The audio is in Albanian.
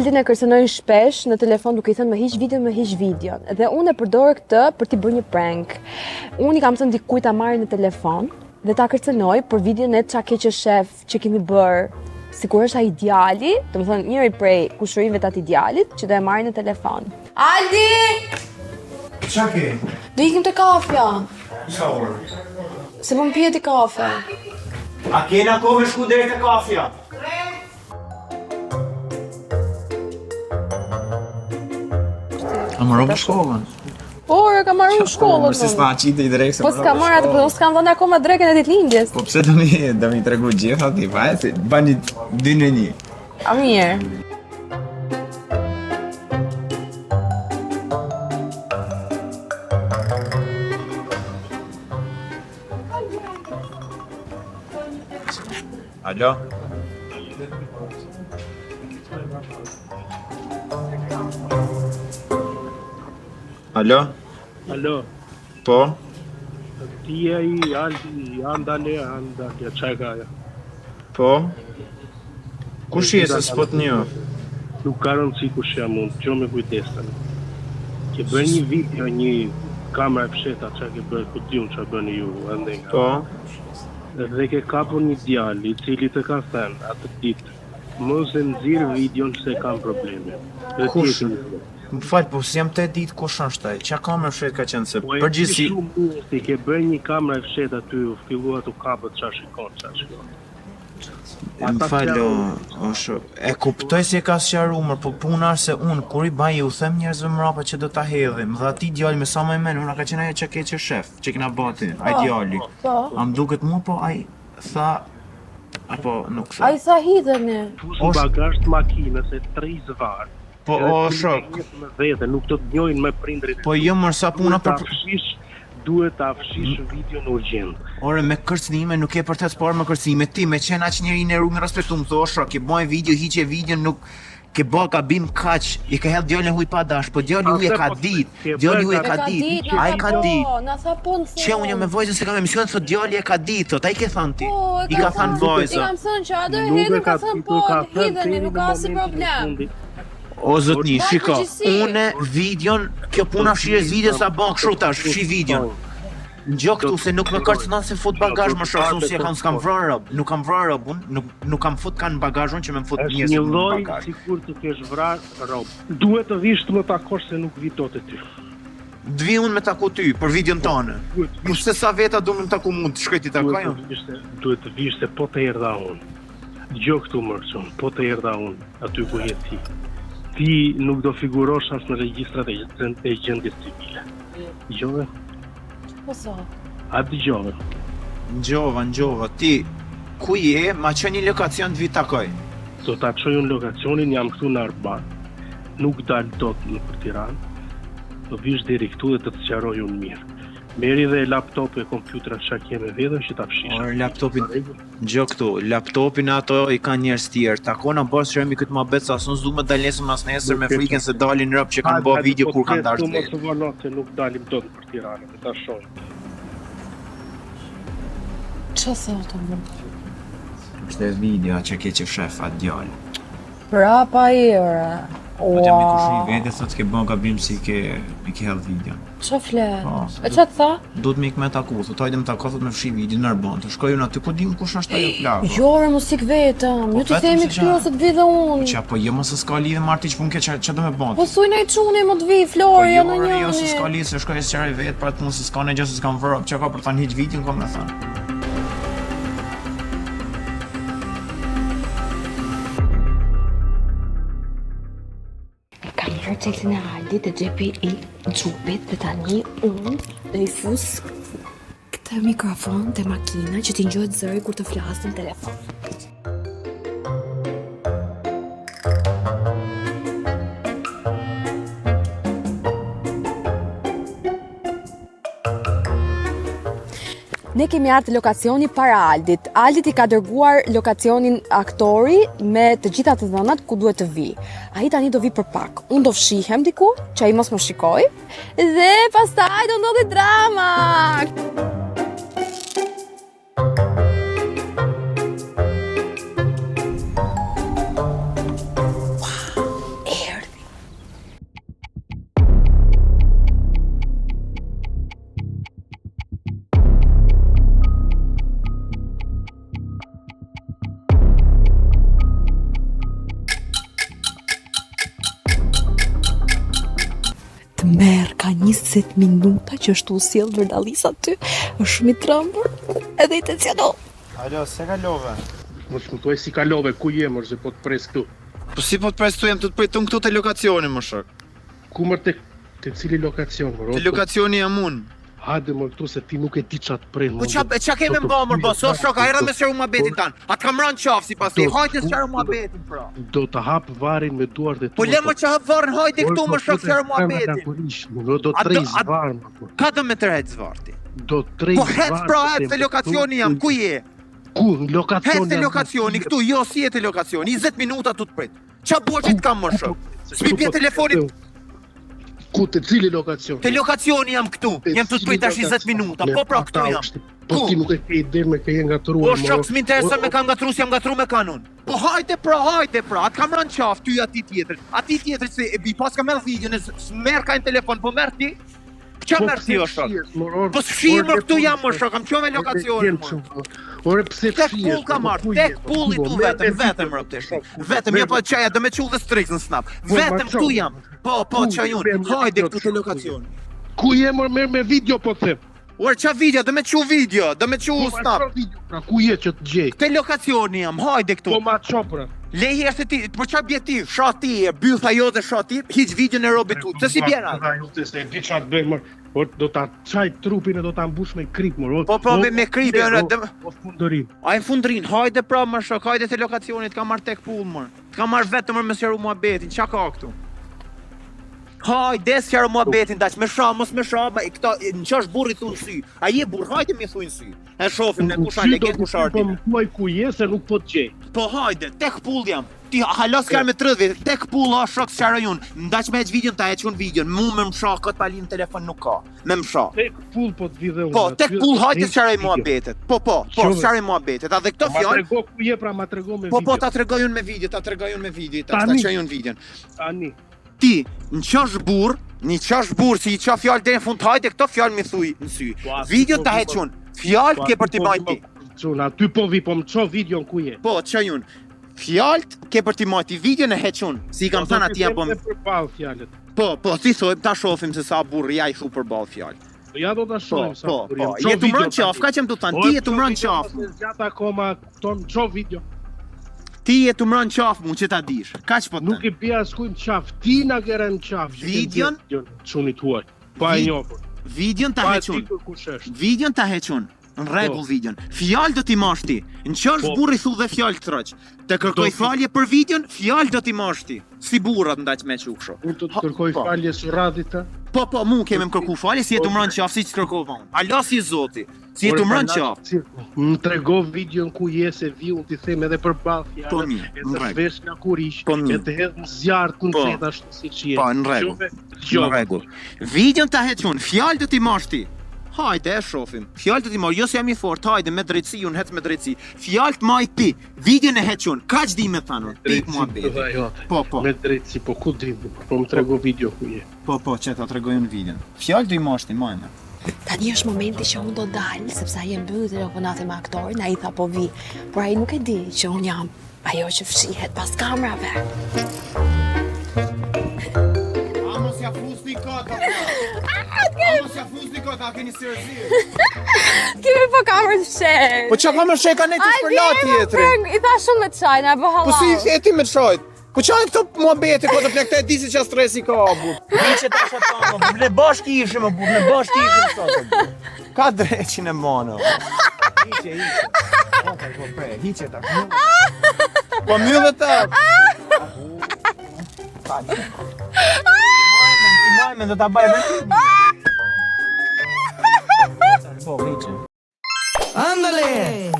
Aldin e kërcënoj shpesh në telefon duke i thënë më hiq videon, më hiq videon. Dhe unë e përdor këtë për t'i bërë një prank. Unë i kam thënë dikujt ta marrë në telefon dhe ta kërcënoj për videon e ça ke që shef që kemi bërë. Sikur është ai djali, domethënë njëri prej kushërinjve të atij djalit që do e marrë në telefon. Aldi! Ça ke? Do ikim te kafja. Sa orë? Se po më pijet ti kafe. A kena kohë me shku deri te kafja? A marove shkollën? Po, e kam marrë unë shkollën. Po, si s'ma qite i drekë se Po s'ka marrë atë, po unë s'kam dhënë akoma drekën e ditëlindjes. Po pse do mi, do mi tregu gjitha ti, pa e si, bani dy në një. A mirë. Alo? Alo? Alo. Po? Ti je ai Aldi, Andale, Andale, ça e ka ajo? Po? Kush je se s'po të njoh? Nuk ka rëndësi kush jam unë, dëgjo me kujdes tani. Ke bërë një video, një kamera e fshehta, ça ke bërë, ku di unë ça bëni ju, andej nga. Po? Dhe ke kapur një djalë, i cili të ka thënë atë ditë, mos e nxirr videon se kam probleme. Dhe ti e Kush? ke nxjerrë. Më fal, po s'jam tu e ditë kush është ai. Ça kamerë fsheht ka qenë se Po e di përgjithësi shumë mirë si ke bërë një kamera e fshehtë aty, u fillua të kapët ça shikon, ça shikon. Më Ata fal, o, sqarojnë. o shok. E kuptoj se e ka sqaruar, mër, po puna është se unë kur i baj u them njerëzve mbrapa që do ta hedhim. Dhe atij djali me sa më e men, unë ka qenë ajo që ke që shef, që kena ba ti, ai djali. Po. A më duket mua po ai tha apo nuk tha. Ai tha hidheni. Fus në bagazh të makinës e tri zvarrë. Po Edhe o ti shok. e njeh me vete, nuk do të njohin me prindërit e Po tu. jo mër sa puna Duhet ta për fshish, duhet ta fshish videon urgjent. Ore me kërcënime nuk je për të parë me kërcënime ti me qenë aq njeri i nderuar i respektuar më thua shok ke bë video hiqe videon nuk ke bë gabim kaq i ke hedh djalin e huaj pa dash po djali huaj e Ase ka po dit ke djali bërë huaj e E ka ka dit dit, na ai tha ka po, dit na tha po në Që unë jam me fund. vajzën se kam emision thot djali e ka dit thot ai ke thënë ti Po, e i ka ka thënë thënë. I vajza kam thënë që a do e Nuk e hedhim, ka ka thënë ditur, po, ka thënë hidheni, deri nuk në ka asnjë momentin e problem. fundit. O zotni, Mbaj shiko, përgjegjësi. une videon, kjo puna fshirjes videos sa bën kështu tash, fshi videon. Ngjo këtu se nuk më kërcënon se fut bagazh më shok, se unë si e kam s'kam vrarë rob, nuk kam vrarë rob unë, nuk nuk kam fut kanë bagazh unë që më fut Është njerëzit një në lloj bagazh. sikur të kesh vrarë rob. Duhet të vish të më takosh se nuk vi dot te ty. Të vi unë me taku ty për videon tënde. Duhet të Po vish, se sa veta du me më taku mund të shkoj ti duhet takoj të unë. vish se duhet të vish se po të erdha unë. Dëgjo këtu Mërçun, po të erdha unë aty ku je ti. Ti nuk do figurosh as në regjistrat e, e gjendjes civile. Dëgjove? Po sa? A dëgjove? Ngjova, ngjova, ti ku je, ma çon një lokacion të vi takoj. Do ta çoj unë lokacionin, jam këtu në Arban. Nuk dal dot në për Tiranë. Do vish deri këtu dhe të të sqaroj unë mirë. Merri dhe laptop e kompjuterat çka ke me veten që ta fshish. Ore laptopin, Ngjo këtu, laptopin ato i kanë njerëz tjerë. Takona bërë sqarojmë këtë muhabet se as unë s'du me dal nesër mas nesër me frikën se dalin rob që kanë bë video po kur kanë dashur vetë. vetë. Mos u vono se nuk dalim dot për Tiranë, do ta shohim. Ça thotë më? Është e video që ke që shef atë djalë. Prapa i ore. Po jam i kushri vete, thotë ke bën gabim si ke i ke hedh videon. Ça flet? Po, E ça të tha? Duhet me ik me taku, thotë hajde më tako, thotë me fshi videon në Arbon. Të shkoj unë aty, ku dim kush është ajo plako. Jo, ore, mos ik vetëm. Po Jo t'i vetëm themi se këtyre qa- ose të vi dhe unë. Qa, po jo mos se s'ka lidhje marrë ti që punë ke, qa, qa do me bën? Po thuj në i çuni, mo të vi, Po Flori, jo, jo në ore, jo se s'ka njëni. lidhje, se shkoj e sqaroj vetë për atë punë se s'ka në gjë se s'kam vërë, çka ka për të thënë hiq videon, kam me thënë. E kam marrë çelësin e Aldit te xhepi i xhupit dhe tani unë do i fus këtë mikrofon te makina që t'i ngjohet zëri kur të flas në telefon. Ne kemi ardhur te lokacioni para Aldit. Aldit i ka dërguar lokacionin aktori me të gjitha të dhënat ku duhet të vi. Ai tani do vi për pak. Unë do fshihem diku, që ai mos më shikoj, dhe pastaj do ndodhi drama. Tmerr, ka 20 minuta që është u sjell vërdallis aty. Është shumë i trembur edhe i tensionum. Alo, si e kalove? Mos më thuaj si kalove, ku je mor se po të pres këtu. Po si po të pres këtu jam tu të prit unë këtu te lokacioni mor shok. Ku mor te te cili lokacion mor? Te lokacioni jam unë. Hajde mor këtu se ti nuk e di ça të pret. Po ça ça kemi më mor po so shok a erdha me sqaru muhabetin tan. A të kam rënë qafë sipas ti. Hajde sqaro muhabetin pra. Do të hap varrin me duart e tua. Po le më që hap varrin, hajde këtu mor shok sqaro muhabetin. Do të tërheq zvarr. Ka do me tërheq zvarr ti. Do të tërheq Po hec pra hec te lokacioni jam, ku je? Ku në lokacion? Hec te lokacioni këtu, jo si je te lokacioni, 20 minuta tu të prit. Ça borxhi të kam mor shok? S'mi bie telefonit. Ku te cili lokacion? Te lokacioni jam këtu. Jam tu të prit tash 20 minuta. Po pra këtu jam. Po ti nuk e ke ide me kë je ngatërruar. Po shok s'më intereson me kam ngatërru, jam ngatërru me kanun. Po hajde pra, hajde pra, atë kam rënë qafë, ty ati tjetër, ati tjetër se e bi pas kam edhe videon, s'merr ka në telefon, po merr ti, Qa po, merr ti o shok? Po s'fshi më këtu jam më shok, kam qove lokacionin më. Ore pse fshihesh? Tek pull kam marrë, tek pulli tu vetëm, vetëm rob të shok. Vetëm jo po çaja do me çu dhe striks në snap. Po, vetëm këtu jam. Po, po çaj unë. Hajde këtu te lokacioni. Ku je mor merr me video po them. Ore ça video, do me çu video, do me çu po, snap. Po video, pra ku je që të gjej? Te lokacioni jam, hajde këtu. Po ma ço pra. Le herë se ti, po ça bje ti, sha ti, e bytha jote sha ti, hiq videon e robit tu. Pse si bjen ai? Bytha jote se di çfarë të bëj mor. Po do ta çaj trupin e do ta mbush me krip mor. Po po me, me krip, e do. Po fundërin. Ai fundrin, hajde pra mor shok, hajde te lokacioni, të kam marr tek pull mor. Të kam marr vetëm me sqaru muhabetin, çka ka këtu? Hajde sqaro muhabetin tash, me sha, mos me sha, ma, këto në qosh burri thu në sy. A je burr, hajde mi thuj në sy. E shohim ne kush a legen kush a Po më thuaj ku je se nuk po të gjej. Po hajde, tek pull jam. Ti hala s'ka me 30, tek pull o shok sqaroj unë. Ndaç me heq videon ta heq unë videon. Mu me më sha kot pa lin telefon nuk ka. Me më sha. Tek pull po të vi dhe unë. Po, tek pull hajde sqaroj muhabetet. Po, po, po, sqaroj muhabetet. A dhe këto po, fjalë. Ma trego ku je pra, ma trego me po, video. Po, po, ta tregoj unë me video, ta tregoj unë me video, ta ta çoj unë videon. Tani. Ti, në qosh burr, në qosh burr, si i qa fjalë deri në fund, hajde këto fjalë mi thuj në sy. Po, Videon ta heq unë, fjalët po, ke për t'i majt ti. Çun, aty po vi, po më ço videon ku je. Po, çoj unë. Fjalët ke për t'i majt ti, videon e heq unë. Si i kam po, thënë atij apo më përballë fjalët. Po, po, si thojmë, ta shohim se sa burr ja i thu përballë fjalët. Po ja do ta shohim po, sa po, burr. Po, je tu më rënë qafë, ka që më të thanë, ti je tu më rënë qafë. Zgjat akoma, kupton, ço video. Ti je tu më rënë qafë mu që ta dish. Kaq po të Nuk i bie askujt në qafë, ti na ke rënë qafë. Videon çunit huaj. Pa e njohur. Videon ta heq unë. Videon ta heq unë. Në rregull po. videon. Fjalë do t'i mash ti. Në qosh po. burri thu dhe fjalë të troq. Të kërkoj falje për videon, fjalë do t'i mash ti. Si burrat ndaç me çu kështu. Unë do të kërkoj po. falje surratit të? Po, po, mu ke me më kërku falje, si je tu më rënë qafë, si që të kërkova unë. Alo si zoti. Si je tu më rënë qafë. Më trego videon ku je se vi unë t'i them edhe përballë fjalët. Po mirë, në rregull. Të vesh lakuriq, po mirë. E të hedh në zjarr të po. nxehtë ashtu siç je. Po, në rregull. Në rregull. Videon ta heq unë, fjalë do t'i mash ti. Hajde, e shofim. Fjalë do t'i marr, jo se jam i fortë, hajde me drejtësi, unë hec me drejtësi. Fjalët maj ti, videon e heq unë. Kaq di me thanë unë. Pik mua bëj. Po, po. Me drejtësi, po ku di, po më trego video ku je. Po, po, që ta tregoj unë videon. Fjalë do i mash ti, maj me. Tani është momenti që unë do dal, sepse ai e mbylli telefonatën me aktorin, ai tha po vi, por ai nuk e di që unë jam ajo që fshihet pas kamerave. A mos ja fusni kot, a mos ja fusni kot, a keni seriozisht? Kemi po kamerë të fshehtë. Po çka kamerë fshehtë ka ne të shpërla tjetri? I tha shumë me të shajnë, a bë halal. Po si i fjeti me të shajt? Po çfarë këto muhabete po të plak të di se çfarë stresi ka bu. Hiqe tash ato më, ne bashkë ishim më burr, ne bashkë ishim sot. Ka dreqin e mono. Hiqe, hiqe. Po tash po pre, hiqe tash. Po mbyllë ta. Maj men, do ta baj me. Po, hiqe. Ándale!